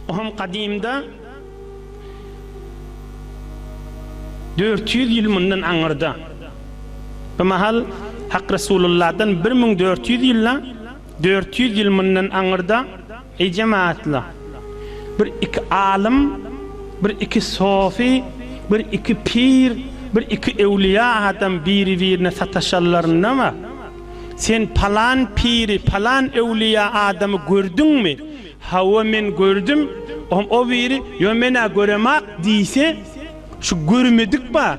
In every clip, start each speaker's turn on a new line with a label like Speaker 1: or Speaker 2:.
Speaker 1: Ohm gadymda 400 ýyl mundan aňyrda. Bu mahal Hak Resulullahdan 1400 ýylda, 400 ýyl mundan aňyrda, eý jemaatlar, bir iki alym, bir iki sofy, bir iki pir, bir iki öwlüýa adam biri-birine sataşanlarynda-ma, Sen palan piri, palan öwlüýa adamy gördüňmi? Hawa, men gördüm. Ohm o biri, Ýo, men-ä göremak diýse, şu görmedik bar.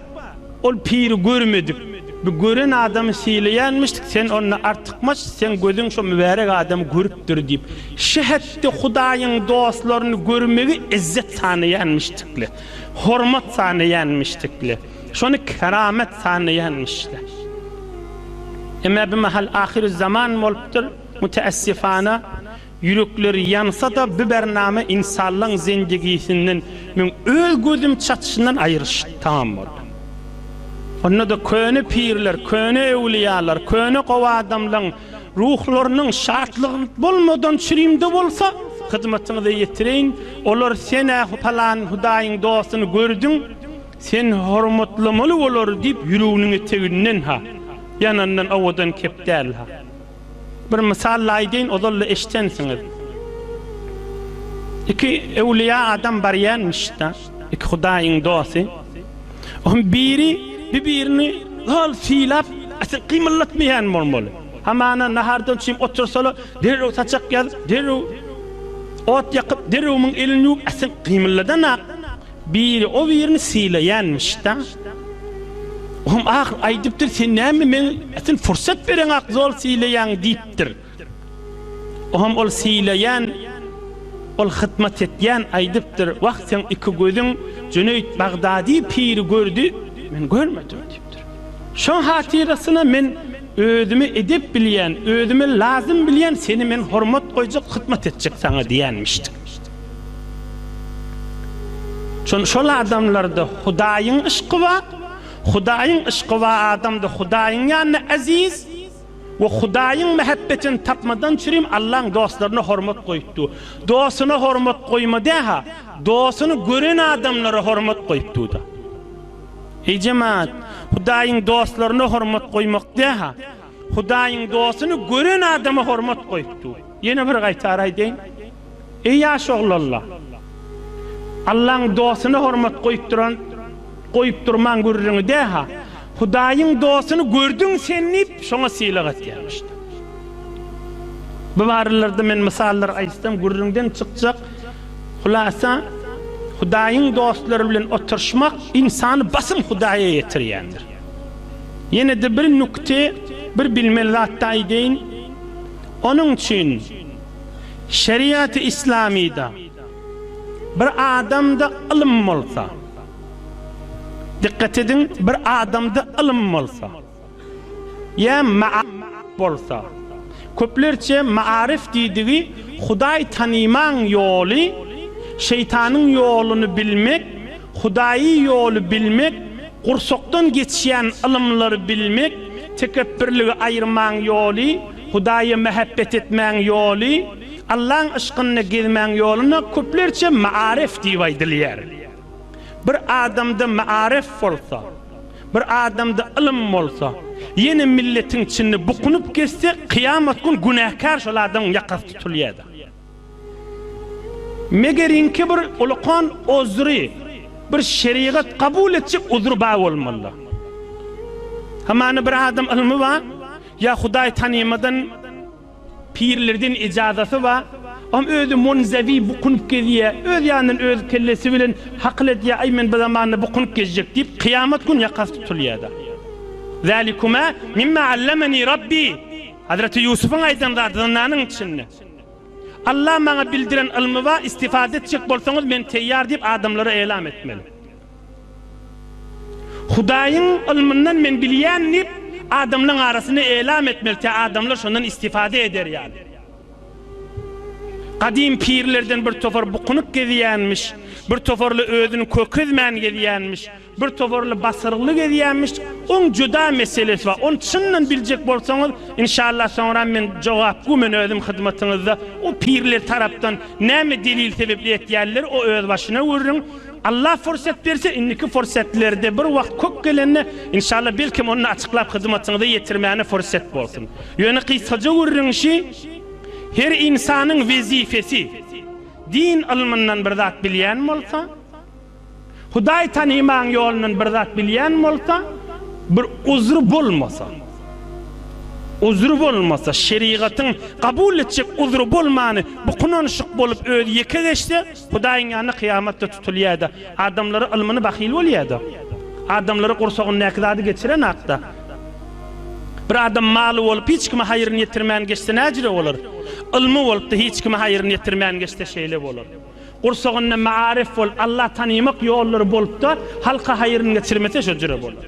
Speaker 1: Ol piri görmedik. Bu gören adamy sylaýanmyşdyk, sen onda artykmaç, seň gözüň şo mübärek adamy görüpdir diýip, şu hetde Hudaýyň dostlaryny görmegi ezzet sanaýanmyşdykle, hormat sanaýanmyşdykle, şony keramet sanaýanmyşlar. Emma bir mahal ahyrüzzaman bolupdyr, müteessifana, Ýürekleri ýansa-da bu bernama ynsanlaň zendigisinden meň öz gözüm çatyşyndan aýrylyşdy, tamam boldy. Onda-da köne pirler, köne öwlüýalar, köne gowy adamlaň ruhlarynyň şatlygy bolmadan çürimde bolsa, hyzmatyňyza ýetireýin, olar sen-ä palan Hudaýyň dostuny gördüň, sen hormatlamaly olary diýip ýüreginiň eteginden-ha, ýanandan owadan kep däl-ha. Bir mysal aýdaýyn, ozal-da eşdensiňiz. Iki öwlüýä adam barýanmyş-da, iki Hudaýyň dosty. Onuň biri bir-birini zol sylap, asyl gymyldatmaýan bolmaly. Hamana nahardan çyn otursalar, derrew saçak ýazyp, derrew ot ýakyp, derrew muň elini ýuwup, asyl gymyldadan-ak. Biri o birini sylaýanmyş-da. Oňam ahyr aýdypdyr, sen näme meň sen fursat bereňak zol sylaýaň diýipdir. Oňam ol sylaýan, ol hytmat etýän aýdypdyr, wah seň iki gözüň Jüneýt Bagdady piri gördi, men görmedim diýipdir. Şoň hatyrasyna men özüme edep bilýän, özüme lazym bilýän seni men hormat goýjak, hytmat etjek saňa diýenmişdik. Şon şol adamlarda Hudaýyň yşky bar, Hudaýyň yşky bar adamda Hudaýyň ýanynda eziz we Hudaýyň mähebbetini tapmadan çürim Allaň dostlaryna hormat goýup dur. Dostuna hormat goýma däha, dostuny gören adamlara hormat goýup dur-da. Eý jemaat, Hudaýyň dostlaryna hormat goýmak däha, Hudaýyň dostuny gören adama hormat goýup dur. Ýene bir gaýtar aýdaýyn. Eý ýaş oglanlar! Allaň dostuna hormat goýup duran, goýup durmaň gürrüňi dä-ha. Hudaýyň dostuny gördüň sen diýip, şoňa sylag etýärmişdi. Bu barlarda men mysallar aýtsam gürrüňden çykjak. Hulasa, Hudaýyň dostlary bilen oturyşmak ynsany basym Hudaýa ýetirýändir. Ýene-de bir nükte, bir bilmeli zat-da aýdaýyn. Onuň üçin Şeriaty islamyda bir adamda ylym bolsa, dikgat ediň, bir adamda ylym bolsa, ýa maarif bolsa, köplerçe maarif diýdigi Hudaý tanymaň ýoly, şeýtanyň ýoluny bilmek, Hudaýy ýoly bilmek, gursakdan geçýän ylymlary bilmek, tekepbirligi aýyrmaň ýoly, Hudaýa mähebbet etmäň ýoly, Allaň yşkynda gezmäň ýoluna köplerçe maarif diýip aýdylýar. Bir adamda maarif bolsa, bir adamda ylym bolsa, ýene milletiň içinde bukunyp gezse, kyýamat gün günäkär şol adamyň ýakasy tutulýar-da. Megeriňki bir ulakan ozry, bir şerigat kabul etjek uzry bar bolmaly. Hamana bir adam ylmy bar, ýa Hudaý tanymadan pirlerden ijazasy bar, oňam özi munzewi bukunyp gezýär, öz ýanyndan öz kellesi bilen hakyl edýär, aý men bu zamanda bukunyp gezjek diýip, kyýamat gün ýakasy tutulýar-da. Zälikuma mimma allamani Rabbi. Hazreti Ýusubyň aýdan zady zyndanyň içinde. Allah maňa bildiren ylmy bar, istifade etjek bolsaňyz men teýýar diýip adamlara elam etmeli. Hudaýyň ylmyndan men bilýän diýip adamlaň arasynda elam etmeli tä adamlar şondan istifade eder ýaly. Gadym pirlerden bir topar bukunyp gezýänmiş, bir toparly özüni kökezmän gezýänmiş, bir toparly basyrygly gezýänmiş. Oň juda meselesi bar. Ony çyndan biljek bolsaňyz, inşallah soňra men jogapgü men özüm hyzmatyňyzda. O pirler tarapdan näme delil sebepli etýänler o öz başyna gürrüň. Allah fursat berse indiki fursatlerde bir wagt kök gelende inşallah belkem onda açyklap hyzmatyňyza ýetirmäne fursat bolsun. Ýöne gysgaja gürrüň şi her ynsanyň wezifesi din ylmyndan bir zat bilýän bolsa Hudaý tanymaň ýolundan bir zat bilýän bolsa bir uzry bolmasa uzry bolmasa şerigatyň kabul etjek uzry bolmany bukunanyşyk bolup özi ýeke geçse Hudaýyň ýanynda kyýamatda tutulýar-da, adamlara ylmyny bahyl bolýar-da. Adamlara gursagyndaky zady geçirenakda. Bir adam maly bolup hiç kime haýryny ýetirmän geçse näjüre bolar? Ylmy bolup-da hiç kime haýryny ýetirmän geçse şeýle bolar. Gursagynda maarif bolup, Allah tanymak ýollary bolup-da, halka haýryny geçirmese şo jüre bolar.